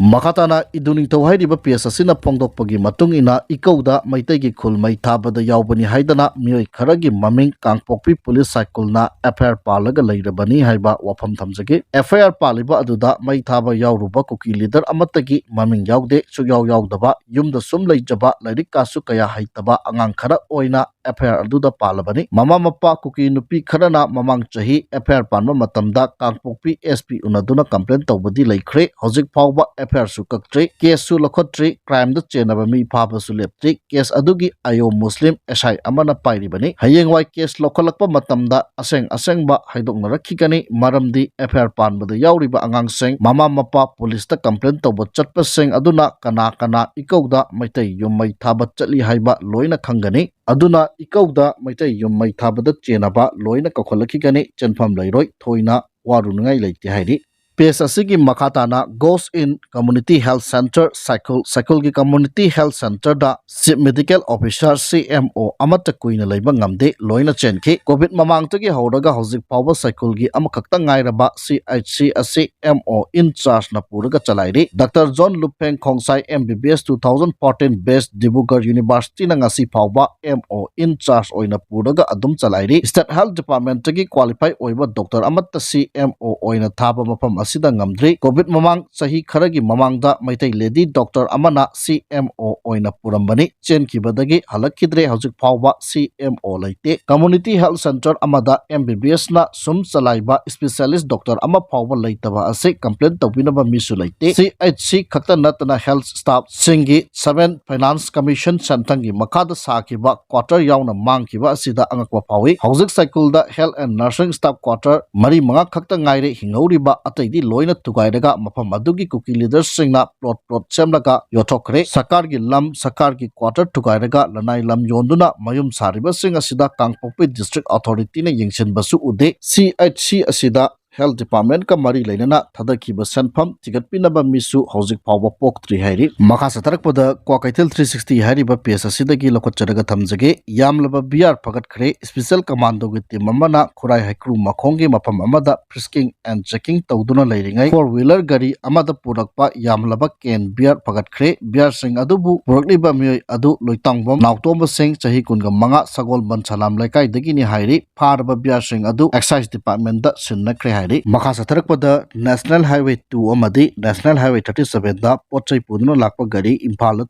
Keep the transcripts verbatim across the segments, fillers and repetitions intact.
ꯃꯈꯥ ꯇꯥꯅ ꯏꯗꯨ ꯅꯤꯡꯊꯧ ꯍꯥꯏꯔꯤꯕ ꯄꯦꯖ ꯑꯁꯤꯅ ꯐꯣꯡꯗꯣꯛꯄꯒꯤ ꯃꯇꯨꯡ ꯏꯟꯅ, ꯏꯀꯧꯗ ꯃꯩꯇꯩꯒꯤ ꯈꯨꯜ ꯃꯩ ꯊꯥꯕꯗ ꯌꯥꯎꯕꯅꯤ ꯍꯥꯏꯗꯅ ꯃꯤꯑꯣꯏ ꯈꯔꯒꯤ ꯃꯃꯤꯡ ꯀꯥꯡꯄꯣꯛꯄꯤ ꯄꯨꯂꯤꯁ ꯁꯥꯏꯀꯜꯅ ꯑꯦꯐ ꯑꯥꯏ ꯑꯥꯔ ꯄꯥꯜꯂꯒ ꯂꯩꯔꯕꯅꯤ ꯍꯥꯏꯕ ꯋꯥꯐꯝ ꯊꯝꯖꯒꯦ꯫ ꯑꯦꯐ ꯑꯥꯏ ꯑꯥꯔ ꯄꯥꯜꯂꯤꯕ ꯑꯗꯨꯗ ꯃꯩ ꯊꯥꯕ ꯌꯥꯎꯔꯨꯕ ꯀꯨꯀꯤ ꯂꯤꯗꯔ ꯑꯃꯠꯇꯒꯤ ꯃꯃꯤꯡ ꯌꯥꯎꯗꯦ꯫ ꯁꯨꯛꯌꯥꯎ ꯌꯥꯎꯗꯕ, ꯌꯨꯝꯗ ꯁꯨꯝ ꯂꯩꯖꯕ, ꯂꯥꯏꯔꯤꯛ ꯀꯥꯁꯨ ꯀꯌꯥ ꯍꯩꯇꯕ ꯑꯉꯥꯡ ꯈꯔ ꯑꯣꯏꯅ ꯑꯦꯐ ꯑꯥꯏ ꯑꯥꯔ ꯑꯗꯨꯗ ꯄꯥꯜꯂꯕꯅꯤ꯫ ꯃꯃꯥ ꯃꯄꯥ ꯀꯨꯀꯤ ꯅꯨꯄꯤ ꯈꯔꯅ ꯃꯃꯥꯡ ꯆꯍꯤ ꯑꯦꯐ ꯑꯥꯏ ꯑꯥꯔ ꯄꯥꯟꯕ ꯃꯇꯝꯗ ꯀꯥꯡꯄꯣꯛꯄꯤ ꯑꯦꯁ ꯄꯤ ꯎꯅꯗꯨꯅ ꯀꯝꯄ꯭ꯂꯦꯟ ꯇꯧꯕꯗꯤ ꯂꯩꯈ꯭ꯔꯦ꯫ ꯍꯧꯖꯤꯛ ꯐꯥꯎꯕ ꯑꯦꯐ ꯑꯥꯏ ꯑꯥꯔꯁꯨ ꯀꯛꯇ꯭ꯔꯤ, ꯀꯦꯁꯁꯨ ꯂꯧꯈꯠꯇ꯭ꯔꯤ, ꯀ꯭ꯔꯥꯏꯝꯗ ꯆꯦꯟꯅꯕ ꯃꯤ ꯐꯥꯕꯁꯨ ꯂꯦꯞꯇ꯭ꯔꯤ꯫ ꯀꯦꯁ ꯑꯗꯨꯒꯤ ꯑꯥꯏ ꯑꯣ ꯃꯨꯁꯂꯤꯝ ꯑꯦꯁ ꯑꯥꯏ ꯑꯃꯅ ꯄꯥꯏꯔꯤꯕꯅꯤ꯫ ꯍꯌꯦꯡꯋꯥꯏ ꯀꯦꯁ ꯂꯧꯈꯠꯂꯛꯄ ꯃꯇꯝꯗ ꯑꯁꯦꯡ ꯑꯁꯦꯡꯕ ꯍꯥꯏꯗꯣꯛꯅꯔꯛꯈꯤꯒꯅꯤ, ꯃꯔꯝꯗꯤ ꯑꯦꯐ ꯑꯥꯏ ꯑꯥꯔ ꯄꯥꯟꯕꯗ ꯌꯥꯎꯔꯤꯕ ꯑꯉꯥꯡꯁꯤꯡ, ꯃꯃꯥ ꯃꯄꯥ ꯄꯨꯂꯤꯁꯇ ꯀꯝꯄ꯭ꯂꯦꯟ ꯇꯧꯕ ꯆꯠꯄꯁꯤꯡ ꯑꯗꯨꯅ ꯀꯅꯥ ꯀꯅꯥ ꯏꯀꯧꯗ ꯃꯩꯇꯩ ꯌꯨꯝ ꯃꯩ ꯊꯥꯕ ꯆꯠꯂꯤ ꯍꯥꯏꯕ ꯂꯣꯏꯅ ꯈꯪꯒꯅꯤ꯫ ꯑꯗꯨꯅ ꯏꯀꯧꯗ ꯃꯩꯇꯩ ꯌꯨꯝ ꯃꯩ ꯊꯥꯕꯗ ꯆꯦꯟꯅꯕ ꯂꯣꯏꯅ ꯀꯧꯈꯠꯂꯛꯈꯤꯒꯅꯤ, ꯆꯦꯟꯐꯝ ꯂꯩꯔꯣꯏ, ꯊꯣꯏꯅ ꯋꯥꯔꯨꯅꯤꯉꯥꯏ ꯂꯩꯇꯦ ꯍꯥꯏꯔꯤ꯫ ꯄꯦꯖ ꯑꯁꯤꯒꯤ ꯃꯈꯥ ꯇꯥꯅ Ghost in Community Health Centre Saikul, ꯁꯥꯏꯈꯨꯜꯒꯤ ꯀꯝꯃ꯭ꯌꯨꯅꯤꯇꯤ ꯍꯦꯜꯊ ꯁꯦꯟꯇꯔꯗ chief medical officer, C M O, ꯑꯃꯠꯇ ꯀꯨꯏꯅ ꯂꯩꯕ ꯉꯝꯗꯦ, ꯂꯣꯏꯅ ꯆꯦꯟꯈꯤ꯫ ꯀꯣꯚꯤꯗ ꯃꯃꯥꯡꯗꯒꯤ ꯍꯧꯔꯒ ꯍꯧꯖꯤꯛ ꯐꯥꯎꯕ ꯁꯥꯏꯈꯨꯜꯒꯤ ꯑꯃꯈꯛꯇ ꯉꯥꯏꯔꯕ ꯁꯤ ꯑꯩꯆ ꯁꯤ ꯑꯁꯤ ꯑꯦꯝ ꯑꯣ in chargeꯅ ꯄꯨꯔꯒ ꯆꯂꯥꯏꯔꯤ꯫ Doctor John Lufeng Khongsai, M B B S, two thousand fourteen batch, Dibrugarh ꯌꯨꯅꯤꯚꯔꯁꯤꯇꯤꯅ ꯉꯁꯤ ꯐꯥꯎꯕ ꯑꯦꯝ ꯑꯣ in charge ꯑꯣꯏꯅ ꯄꯨꯔꯒ ꯑꯗꯨꯝ ꯆꯂꯥꯏꯔꯤ꯫ ꯁ꯭ꯇꯦꯠ ꯍꯦꯜꯊ ꯗꯤꯄꯥꯔꯠꯃꯦꯟꯇꯒꯤ ꯀ꯭ꯋꯥꯂꯤꯐꯥꯏ ꯑꯣꯏꯕ ꯗꯣꯛꯇꯔ ꯑꯃꯠꯇ ꯁꯤ ꯑꯦꯝ ꯑꯣ ꯑꯣꯏꯅ ꯊꯥꯕ ꯃꯐꯝ ꯑꯁꯤꯗ ꯉꯝꯗ꯭ꯔꯤ꯫ ꯀꯣꯚꯤꯗ ꯃꯃꯥꯡ ꯆꯍꯤ ꯈꯔꯒꯤ ꯃꯃꯥꯡꯗ ꯃꯩꯇꯩ ꯂꯦꯗꯤ ꯗꯣꯛꯇꯔ ꯑꯃꯅ ꯁꯤ ꯑꯦꯝ ꯑꯣ ꯑꯣꯏꯅ ꯄꯨꯔꯝꯕꯅꯤ, ꯆꯦꯟꯈꯤꯕꯗꯒꯤ ꯍꯜꯂꯛꯈꯤꯗ꯭ꯔꯦ꯫ ꯍꯧꯖꯤꯛ ꯐꯥꯎꯕ ꯁꯤ ꯑꯦꯝ ꯑꯣ ꯂꯩꯇꯦ꯫ ꯀꯝꯃ꯭ꯌꯨꯅꯤꯇꯤ ꯍꯦꯜꯊ ꯁꯦꯟꯇꯔ ꯑꯃꯗ ꯑꯦꯝ ꯕꯤ ꯕꯤ ꯑꯦꯁꯅ ꯁꯨꯝ ꯆꯂꯥꯏꯕ ꯁ꯭ꯄꯦꯁꯤꯌꯦꯂꯤꯁ ꯗꯣꯛꯇꯔ ꯑꯃ ꯐꯥꯎꯕ ꯂꯩꯇꯕ ꯑꯁꯤ ꯀꯝꯄ꯭ꯂꯦꯟ ꯇꯧꯕꯤꯅꯕ ꯃꯤꯁꯨ ꯂꯩꯇꯦ꯫ ꯁꯤ ꯑꯩꯆ ꯁꯤ ꯈꯛꯇ ꯅꯠꯇꯅ ꯍꯦꯜꯊ ꯁ꯭ꯇꯥꯐꯁꯤꯡꯒꯤ ꯁꯚꯦꯟ ꯐꯥꯏꯅꯥꯟꯁ ꯀꯃꯤꯁꯟ ꯁꯦꯟꯊꯪꯒꯤ ꯃꯈꯥꯗ ꯁꯥꯈꯤꯕ ꯀ꯭ꯋꯥꯇꯔ ꯌꯥꯎꯅ ꯃꯥꯡꯈꯤꯕ ꯑꯁꯤꯗ ꯑꯉꯛꯄ ꯐꯥꯎꯏ꯫ ꯍꯧꯖꯤꯛ ꯁꯥꯏꯈꯨꯜꯗ ꯍꯦꯜꯊ ꯑꯦꯟ ꯅꯔꯁꯤꯡ ꯁ꯭ꯇꯥꯐ ꯀ꯭ꯋꯥꯇꯔ ꯃꯔꯤ ꯃꯉꯥ ꯈꯛꯇ ꯉꯥꯏꯔꯦ ꯍꯤꯡꯍꯧꯔꯤꯕ, ꯑꯇꯩꯗꯤ ꯂꯣꯏꯅ ꯊꯨꯒꯥꯏꯔꯒ ꯃꯐꯝ ꯑꯗꯨꯒꯤ ꯀꯨꯀꯤ ꯂꯤꯗꯔꯁꯤꯡꯅ ꯄ꯭ꯂꯣꯠ ꯄ꯭ꯂꯣꯠ ꯁꯦꯝꯂꯒ ꯌꯣꯟꯊꯣꯛꯈ꯭ꯔꯦ꯫ ꯁꯔꯀꯥꯔꯒꯤ ꯂꯝ, ꯁꯔꯀꯥꯔꯒꯤ ꯀ꯭ꯋꯥꯇꯔ ꯊꯨꯒꯥꯏꯔꯒ ꯂꯅꯥꯏ ꯂꯝ ꯌꯣꯟꯗꯨꯅ ꯃꯌꯨꯝ ꯁꯥꯔꯤꯕꯁꯤꯡ ꯑꯁꯤꯗ ꯀꯥꯡꯄꯣꯛꯄꯤ ꯗꯤꯁꯇ꯭ꯔꯤꯛ ꯑꯣꯊꯣꯔꯤꯇꯤꯅ ꯌꯦꯡꯁꯤꯟꯕꯁꯨ ꯎꯗꯦ꯫ ꯁꯤ ꯑꯩꯆ ꯁꯤ ꯑꯁꯤꯗ Health Department ꯀ ꯃꯔꯤ ꯂꯩꯅꯅ ꯊꯥꯗꯈꯤꯕ ꯁꯦꯟꯐꯝ ꯊꯤꯒꯠꯄꯤꯅꯕ ꯃꯤꯁꯨ ꯍꯧꯖꯤꯛ ꯐꯥꯎꯕ ꯄꯣꯛꯇ꯭ꯔꯤ ꯍꯥꯏꯔꯤ꯫ ꯃꯈꯥ ꯆꯠꯊꯔꯛꯄꯗ ꯀ꯭ꯋꯥꯀꯩꯊꯦꯜ three sixty ꯍꯥꯏꯔꯤꯕ page ꯑꯁꯤꯗꯒꯤ ꯂꯧꯈꯠꯆꯔꯒ ꯊꯝꯖꯒꯦ꯫ ꯌꯥꯝꯂꯕ beer ꯐꯒꯠꯈ꯭ꯔꯦ꯫ Special Commando ꯒꯤ team ꯑꯃꯅ ꯈꯨꯔꯥꯏ ꯍꯩꯀ꯭ꯔꯨ ꯃꯈꯣꯡꯒꯤ ꯃꯐꯝ ꯑꯃꯗ frisking and checking ꯇꯧꯗꯨꯅ ꯂꯩꯔꯤꯉꯩ four wheeler ꯒꯥꯔꯤ ꯑꯃꯗ ꯄꯨꯔꯛꯄ ꯌꯥꯝꯂꯕ can beer ꯐꯒꯠꯈ꯭ꯔꯦ꯫ Beer ꯁꯤꯡ ꯑꯗꯨꯕꯨ ꯄꯨꯔꯛꯂꯤꯕ ꯃꯤꯑꯣꯏ ꯑꯗꯨ ꯂꯣꯏꯇꯥꯡꯕꯝ ꯅꯥꯎꯇꯣꯝꯕ ꯁꯤꯡ, ꯆꯍꯤ ꯀꯨꯟꯒ ꯃꯉꯥ, ꯁꯒꯣꯜꯕꯟ ꯁꯂꯥꯝ ꯂꯩꯀꯥꯏꯗꯒꯤꯅꯤ ꯍꯥꯏꯔꯤ꯫ ꯐꯥꯔꯕ beer ꯁꯤꯡ ꯑꯗꯨ Excise Department ꯇ ꯁꯤꯟꯅꯈ꯭ꯔꯦ ꯍꯥꯏꯔꯤ꯫ ꯃꯈꯥ ꯆꯠꯊꯔꯛꯄꯗ National Highway two ꯑꯃꯗꯤ National Highway thirty seven ꯗ ꯄꯣꯠ ꯆꯩ ꯄꯨꯗꯨꯅ ꯂꯥꯛꯄ ꯒꯥꯔꯤ ꯏꯝꯐꯥꯜꯗ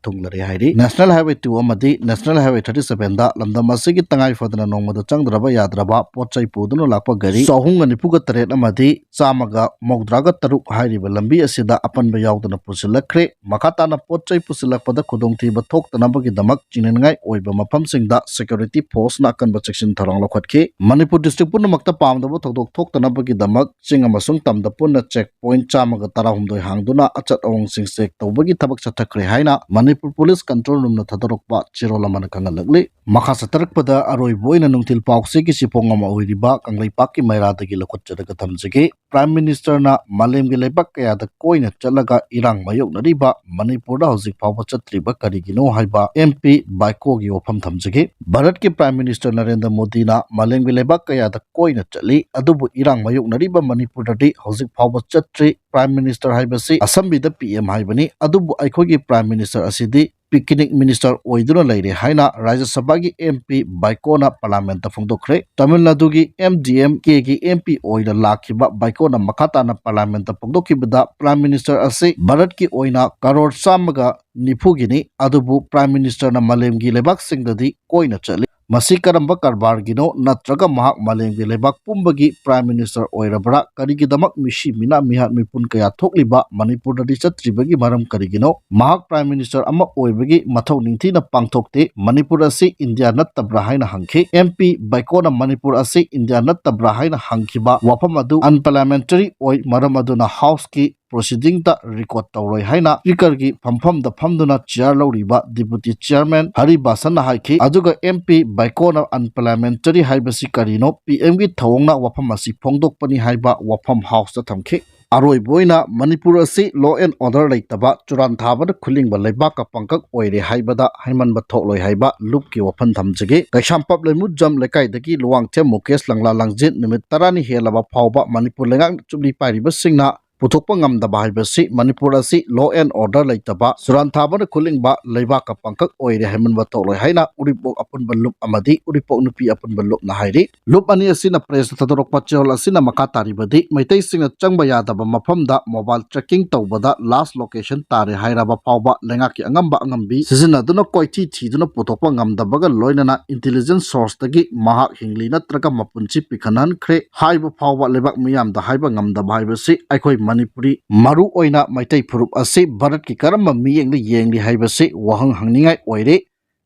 ꯊꯨꯡꯂꯔꯦ ꯍꯥꯏꯔꯤ꯫ National Highway two ꯑꯃꯗꯤ National Highway thirty seven ꯗ ꯂꯝꯗꯝ ꯑꯁꯤꯒꯤ ꯇꯉꯥꯏ ꯐꯗꯅ ꯅꯣꯡꯃꯗ ꯆꯪꯗ꯭ꯔꯕ ꯌꯥꯗ꯭ꯔꯕ ꯄꯣꯠ ꯆꯩ ꯄꯨꯗꯨꯅ ꯂꯥꯛꯄ ꯒꯥꯔꯤ ꯆꯍꯨꯝꯒ ꯅꯤꯐꯨꯒ ꯇꯔꯦꯠ ꯑꯃꯗꯤ ꯆꯥꯝꯃꯒ ꯃꯧꯗ꯭ꯔꯥꯒ ꯇꯔꯨꯛ ꯍꯥꯏꯔꯤꯕ ꯂꯝꯕꯤ ꯑꯁꯤꯗ ꯑꯄꯟꯕ ꯌꯥꯎꯗꯅ ꯄꯨꯁꯤꯜꯂꯛꯈ꯭ꯔꯦ꯫ ꯃꯈꯥ ꯇꯥꯅ ꯄꯣꯠ ꯆꯩ ꯄꯨꯁꯤꯜꯂꯛꯄꯗ ꯈꯨꯗꯣꯡꯊꯤꯕ ꯊꯣꯛꯇꯅꯕꯒꯤꯗꯃꯛ ꯆꯤꯡꯅꯅꯤꯡꯉꯥꯏ ꯑꯣꯏꯕ ꯃꯐꯝꯁꯤꯡꯗ security force ꯅ ꯑꯀꯟꯕ ꯆꯦꯛꯁꯤꯟ ꯊꯧꯔꯥꯡ ꯂꯧꯈꯠꯈꯤ꯫ ꯃꯅꯤꯄꯨꯔ district ꯄꯨꯝꯅꯃꯛꯇ ꯄꯥꯝꯗꯕ ꯊꯧꯗꯣꯛ ꯊꯣꯛꯇꯅꯕꯒꯤꯗꯃꯛ ꯆꯤꯡ ꯑꯃꯁꯨꯡ ꯇꯝꯗ ꯄꯨꯟꯅ check point ꯆꯥꯝꯃꯒ ꯇꯔꯥꯍꯨꯝꯗꯣꯏ ꯍꯥꯡꯗꯨꯅ ꯑꯆꯠ ꯑꯋꯣꯡꯁꯤꯡ check ꯇꯧꯕꯒꯤ ꯊꯕꯛ ꯆꯠꯊꯈ꯭ꯔꯦ ꯍꯥꯏꯅ ꯃꯅꯤꯄꯨꯔ Police Control Room ꯅ ꯊꯥꯗꯣꯔꯛꯄ ꯆꯦꯔꯣꯜ ꯑꯃꯅ ꯈꯪꯍꯜꯂꯛꯂꯤ꯫ ꯃꯈꯥ ꯆꯠꯊꯔꯛꯄꯗ ꯑꯔꯣꯏꯕ ꯑꯣꯏꯅ ꯅꯨꯡꯊꯤꯜ ꯄꯥꯎꯆꯦꯒꯤ ꯆꯦꯐꯣꯡ ꯑꯃ ꯑꯣꯏꯔꯤꯕ ꯀꯪꯂꯩꯄꯥꯛꯀꯤ ꯃꯩꯔꯥꯗꯒꯤ ꯂꯧꯈꯠꯆꯔꯒ ꯊꯝꯖꯒꯦ꯫ Prime Minister ꯅ ꯃꯥꯂꯦꯝꯒꯤ ꯂꯩꯕꯥꯛ ꯀꯌꯥꯗ ꯀꯣꯏꯅ ꯆꯠꯂꯒ ꯏꯔꯥꯡ ꯃꯥꯌꯣꯛꯅꯔꯤꯕ ꯃꯅꯤꯄꯨꯔꯗ ꯍꯧꯖꯤꯛ ꯐꯥꯎꯕ ꯆꯠꯇ꯭ꯔꯤꯕ ꯀꯔꯤꯒꯤꯅꯣ ꯍꯥꯏꯕ MP ꯕꯥꯏꯀꯣꯒꯤ ꯋꯥꯐꯝ ꯊꯝꯖꯒꯦ꯫ ꯚꯥꯔꯠꯀꯤ Prime Minister ꯅꯔꯦꯟꯗ꯭ꯔ ꯃꯣꯗꯤꯅ ꯃꯥꯂꯦꯝꯒꯤ ꯂꯩꯕꯥꯛ ꯀꯌꯥꯗ ꯀꯣꯏꯅ ꯆꯠꯂꯤ, ꯑꯗꯨꯕꯨ ꯏꯔꯥꯡ ꯃꯥꯌꯣꯛꯅꯔꯤꯕ ꯃꯅꯤꯄꯨꯔꯗꯗꯤ ꯍꯧꯖꯤꯛ ꯐꯥꯎꯕ ꯆꯠꯇ꯭ꯔꯤ꯫ Prime Minister ꯍꯥꯏꯕꯁꯤ ꯑꯁꯝꯕꯤꯗ PM ꯍꯥꯏꯕꯅꯤ, ꯑꯗꯨꯕꯨ ꯑꯩꯈꯣꯏꯒꯤ Prime Minister ꯑꯁꯤꯗꯤ picnic minister ꯑꯣꯏꯗꯨꯅ ꯂꯩꯔꯦ ꯍꯥꯏꯅ ꯔꯥꯖ꯭ꯌ ꯁꯚꯥꯒꯤ MP ꯕꯥꯏꯀꯣꯅ Parliament ꯇ ꯐꯣꯡꯗꯣꯛꯈ꯭ꯔꯦ꯫ ꯇꯥꯃꯤꯜ ꯅꯥꯗꯨꯒꯤ MDMK ꯒꯤ MP ꯑꯣꯏꯅ ꯂꯥꯛꯈꯤꯕ ꯕꯥꯏꯀꯣꯅ ꯃꯈꯥ ꯇꯥꯅ Parliament ꯇ ꯐꯣꯡꯗꯣꯛꯈꯤꯕꯗ, Prime Minister ꯑꯁꯤ ꯚꯥꯔꯠꯀꯤ ꯑꯣꯏꯅ ꯀꯔꯣꯔ ꯆꯥꯝꯃꯒ ꯅꯤꯐꯨꯒꯤꯅꯤ, ꯑꯗꯨꯕꯨ Prime Minister ꯅ ꯃꯥꯂꯦꯝꯒꯤ ꯂꯩꯕꯥꯛꯁꯤꯡꯗꯗꯤ ꯀꯣꯏꯅ ꯆꯠꯂꯤ꯫ ꯃꯁꯤ ꯀꯔꯝꯕ ꯀꯔꯕꯥꯔꯒꯤꯅꯣ? ꯅꯠꯇ꯭ꯔꯒ ꯃꯍꯥꯛ ꯃꯥꯂꯦꯝꯒꯤ ꯂꯩꯕꯥꯛ ꯄꯨꯝꯕꯒꯤ Prime Minister ꯑꯣꯏꯔꯕ꯭ꯔꯥ? ꯀꯔꯤꯒꯤꯗꯃꯛ ꯃꯤꯁꯤ ꯃꯤꯅꯥ ꯃꯤꯍꯥꯠ ꯃꯤꯄꯨꯟ ꯀꯌꯥ ꯊꯣꯛꯂꯤꯕ ꯃꯅꯤꯄꯨꯔꯗꯗꯤ ꯆꯠꯇ꯭ꯔꯤꯕꯒꯤ ꯃꯔꯝ ꯀꯔꯤꯒꯤꯅꯣ? ꯃꯍꯥꯛ Prime Minister ꯑꯃ ꯑꯣꯏꯕꯒꯤ ꯃꯊꯧ ꯅꯤꯡꯊꯤꯅ ꯄꯥꯡꯊꯣꯛꯇꯦ꯫ ꯃꯅꯤꯄꯨꯔ ꯑꯁꯤ ꯏꯟꯗꯤꯌꯥ ꯅꯠꯇꯕ꯭ꯔꯥ ꯍꯥꯏꯅ ꯍꯪꯈꯤ꯫ MP ꯕꯥꯏꯀꯣꯅ ꯃꯅꯤꯄꯨꯔ ꯑꯁꯤ ꯏꯟꯗꯤꯌꯥ ꯅꯠꯇꯕ꯭ꯔꯥ ꯍꯥꯏꯅ ꯍꯪꯈꯤꯕ ꯋꯥꯐꯝ ꯑꯗꯨ unparliamentary ꯑꯣꯏ, ꯃꯔꯝ ꯑꯗꯨꯅ House ꯀꯤ ꯄ꯭ꯔꯣꯁꯤꯗꯤꯡꯗ ꯔꯦꯀꯣꯔꯗ ꯇꯧꯔꯣꯏ ꯍꯥꯏꯅ ꯁ꯭ꯄꯤꯀꯔꯒꯤ ꯐꯝꯐꯝꯗ ꯐꯝꯗꯨꯅ ꯆꯤꯌꯥꯔ ꯂꯧꯔꯤꯕ ꯗꯤꯄꯨꯇꯤ ꯆꯤꯌꯥꯔꯃꯦꯟ ꯍꯔꯤꯕꯥꯁꯟꯅ ꯍꯥꯏꯈꯤ꯫ ꯑꯗꯨꯒ ꯑꯦꯝ ꯄꯤ ꯕꯥꯏꯀꯣꯅ ꯑꯟꯄꯥꯔꯂꯤꯌꯥꯃꯦꯟꯇꯔꯤ ꯍꯥꯏꯕꯁꯤ ꯀꯔꯤꯅꯣ, ꯄꯤ ꯑꯦꯝꯒꯤ ꯊꯧꯑꯣꯡꯅ ꯋꯥꯐꯝ ꯑꯁꯤ ꯐꯣꯡꯗꯣꯛꯄꯅꯤ ꯍꯥꯏꯕ ꯋꯥꯐꯝ ꯍꯥꯎꯁꯇ ꯊꯝꯈꯤ꯫ ꯑꯔꯣꯏꯕ ꯑꯣꯏꯅ ꯃꯅꯤꯄꯨꯔ ꯑꯁꯤ law and order ꯂꯩꯇꯕ, ꯆꯨꯔꯥꯟ ꯊꯥꯕꯅ ꯈꯨꯂꯤꯡꯕ ꯂꯩꯕꯥꯛꯀ ꯄꯪꯀꯛ ꯑꯣꯏꯔꯦ ꯍꯥꯏꯕꯗ ꯍꯥꯏꯃꯟꯕ ꯊꯣꯛꯂꯣꯏ ꯍꯥꯏꯕ ꯂꯨꯞꯀꯤ ꯋꯥꯐꯝ ꯊꯝꯖꯒꯦ꯫ ꯀꯩꯁꯥꯝꯄꯥꯠ ꯂꯩꯃꯨꯖꯝ ꯂꯩꯀꯥꯏꯗꯒꯤ ꯂꯨꯋꯥꯡꯊꯦꯝ ꯃꯨꯀꯦꯁ ꯂꯪꯂꯥ ꯂꯪꯖꯤꯟ ꯅꯨꯃꯤꯠ ꯇꯔꯥꯅꯤ ꯍꯦꯜꯂꯕ ꯐꯥꯎꯕ ꯃꯅꯤꯄꯨꯔ ꯂꯩꯉꯥꯛꯅ ꯆꯨꯞꯂꯤ ꯄꯥꯏꯔꯤꯕꯁꯤꯡꯅ ꯄꯨꯊꯣꯛꯄ ꯉꯝꯗꯕ ꯍꯥꯏꯕꯁꯤ ꯃꯅꯤꯄꯨꯔ ꯑꯁꯤ law and order ꯂꯩꯇꯕ, ꯆꯨꯔꯥꯟ ꯊꯥꯕꯅ ꯈꯨꯂꯤꯡꯕ ꯂꯩꯕꯥꯛꯀ ꯄꯪꯀꯛ ꯑꯣꯏꯔꯦ ꯍꯥꯏꯃꯟꯕ ꯊꯣꯛꯂꯣꯏ ꯍꯥꯏꯅ ꯎꯔꯤꯄꯣꯛ ꯑꯄꯨꯟꯕ ꯂꯨꯞ ꯑꯃꯗꯤ ꯎꯔꯤꯄꯣꯛ ꯅꯨꯄꯤ ꯑꯄꯨꯟꯕ ꯂꯨꯞꯅ ꯍꯥꯏꯔꯤ꯫ ꯂꯨꯞ ꯑꯅꯤ ꯑꯁꯤꯅ ꯄ꯭ꯔꯦꯁꯇ ꯊꯥꯗꯣꯔꯛꯄ ꯆꯦꯔꯣꯜ ꯑꯁꯤꯅ ꯃꯈꯥ ꯇꯥꯔꯤꯕꯗꯤ, ꯃꯩꯇꯩꯁꯤꯡꯅ ꯆꯪꯕ ꯌꯥꯗꯕ ꯃꯐꯝꯗ ꯃꯣꯕꯥꯏꯜ ꯇ꯭ꯔꯦꯀꯤꯡ ꯇꯧꯕꯗ ꯂꯥꯁ ꯂꯣꯀꯦꯁꯟ ꯇꯥꯔꯦ ꯍꯥꯏꯔꯕ ꯐꯥꯎꯕ ꯂꯩꯉꯥꯛꯀꯤ ꯑꯉꯝꯕ ꯑꯉꯝꯕꯤ ꯁꯤꯖꯤꯟꯅꯗꯨꯅ ꯀꯣꯏꯊꯤ ꯊꯤꯗꯨꯅ ꯄꯨꯊꯣꯛꯄ ꯉꯝꯗꯕꯒ ꯂꯣꯏꯅꯅ ꯏꯟꯇꯦꯂꯤꯖꯦꯟꯁ ꯁꯣꯔꯁꯇꯒꯤ ꯃꯍꯥꯛ ꯍꯤꯡꯂꯤ ꯅꯠꯇ꯭ꯔꯒ ꯃꯄꯨꯟꯁꯤ ꯄꯤꯈꯟꯍꯟꯈ꯭ꯔꯦ ꯍꯥꯏꯕ ꯐꯥꯎꯕ ꯂꯩꯕꯥꯛ ꯃꯤꯌꯥꯝꯗ ꯍꯥꯏꯕ ꯉꯝꯗꯕ ꯍꯥꯏꯕꯁꯤ ꯑꯩꯈꯣꯏ ꯃꯅꯤꯄꯨꯔꯤ, ꯃꯔꯨ ꯑꯣꯏꯅ ꯃꯩꯇꯩ ꯐꯨꯔꯨꯞ ꯑꯁꯤ ꯚꯥꯔꯠꯀꯤ ꯀꯔꯝꯕ ꯃꯤꯠꯌꯦꯡꯗ ꯌꯦꯡꯂꯤ ꯍꯥꯏꯕꯁꯤ ꯋꯥꯍꯪ ꯍꯪꯅꯤꯡꯉꯥꯏ ꯑꯣꯏꯔꯦ꯫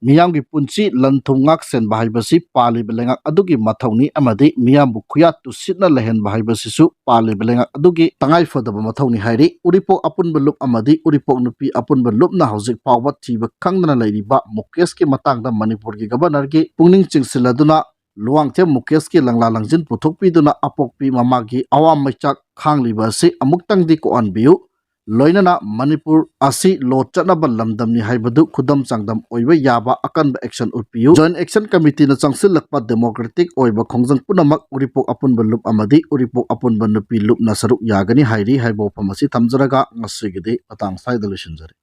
ꯃꯤꯌꯥꯝꯒꯤ ꯄꯨꯟꯁꯤ ꯂꯟ ꯊꯨꯝ ꯉꯥꯛ ꯁꯦꯟꯕ ꯍꯥꯏꯕꯁꯤ ꯄꯥꯜꯂꯤꯕ ꯂꯩꯉꯥꯛ ꯑꯗꯨꯒꯤ ꯃꯊꯧꯅꯤ ꯑꯃꯗꯤ ꯃꯤꯌꯥꯝꯕꯨ ꯈꯨꯌꯥꯠ ꯇꯨꯁꯤꯠꯅ ꯂꯩꯍꯟꯕ ꯍꯥꯏꯕꯁꯤꯁꯨ ꯄꯥꯜꯂꯤꯕ ꯂꯩꯉꯥꯛ ꯑꯗꯨꯒꯤ ꯇꯉꯥꯏꯐꯗꯕ ꯃꯊꯧꯅꯤ ꯍꯥꯏꯔꯤ꯫ ꯎꯔꯤꯄꯣꯛ ꯑꯄꯨꯟꯕ ꯂꯨꯞ ꯑꯃꯗꯤ ꯎꯔꯤꯄꯣꯛ ꯅꯨꯄꯤ ꯑꯄꯨꯟꯕ ꯂꯨꯞꯅ ꯍꯧꯖꯤꯛ ꯐꯥꯎꯕ ꯊꯤꯕ ꯈꯪꯗꯅ ꯂꯩꯔꯤꯕ ꯃꯨꯀꯦꯁꯀꯤ ꯃꯇꯥꯡꯗ ꯃꯅꯤꯄꯨꯔꯒꯤ ꯒꯕꯔꯅꯔꯒꯤ ꯄꯨꯛꯅꯤꯡ ꯆꯤꯡꯁꯤꯜꯂꯗꯨꯅ ꯂꯨꯋꯥꯡꯊꯦꯝ ꯃꯨꯀꯦꯁꯀꯤ ꯂꯪꯂꯥ ꯂꯪꯖꯤꯟ ꯄꯨꯊꯣꯛꯄꯤꯗꯨꯅ ꯑꯄꯣꯛꯄꯤ ꯃꯃꯥꯒꯤ ꯑꯋꯥ ꯃꯩꯆꯥꯛ ꯈꯥꯡꯂꯤꯕ ꯑꯁꯤ ꯑꯃꯨꯛꯇꯪꯗꯤ ꯀꯣꯛꯍꯟꯕꯤꯌꯨ꯫ ꯂꯣꯏꯅꯅ ꯃꯅꯤꯄꯨꯔ ꯑꯁꯤ ꯂꯣ ꯆꯠꯅꯕ ꯂꯝꯗꯝꯅꯤ ꯍꯥꯏꯕꯗꯨ ꯈꯨꯗꯝ ꯆꯥꯡꯗꯝ ꯑꯣꯏꯕ ꯌꯥꯕ ꯑꯀꯟꯕ ꯑꯦꯛꯁꯟ ꯎꯠꯄꯤꯌꯨ꯫ ꯖꯣꯏꯟꯠ ꯑꯦꯛꯁꯟ ꯀꯃꯤꯇꯤꯅ ꯆꯪꯁꯤꯜꯂꯛꯄ ꯗꯦꯃꯣꯀ꯭ꯔꯦꯇꯤꯛ ꯑꯣꯏꯕ ꯈꯣꯡꯖꯪ ꯄꯨꯝꯅꯃꯛ ꯎꯔꯤꯄꯣꯛ ꯑꯄꯨꯟꯕ ꯂꯨꯞ ꯑꯃꯗꯤ ꯎꯔꯤꯄꯣꯛ ꯑꯄꯨꯟꯕ ꯅꯨꯄꯤ ꯂꯨꯞꯅ ꯁꯔꯨꯛ ꯌꯥꯒꯅꯤ ꯍꯥꯏꯔꯤ ꯍꯥꯏꯕ ꯋꯥꯐꯝ ꯑꯁꯤ ꯊꯝꯖꯔꯒ ꯉꯁꯤꯒꯤꯗꯤ ꯃꯇꯥꯡ ꯁ꯭ꯋꯥꯏꯗ ꯂꯣꯏꯁꯤꯟꯖꯔꯦ꯫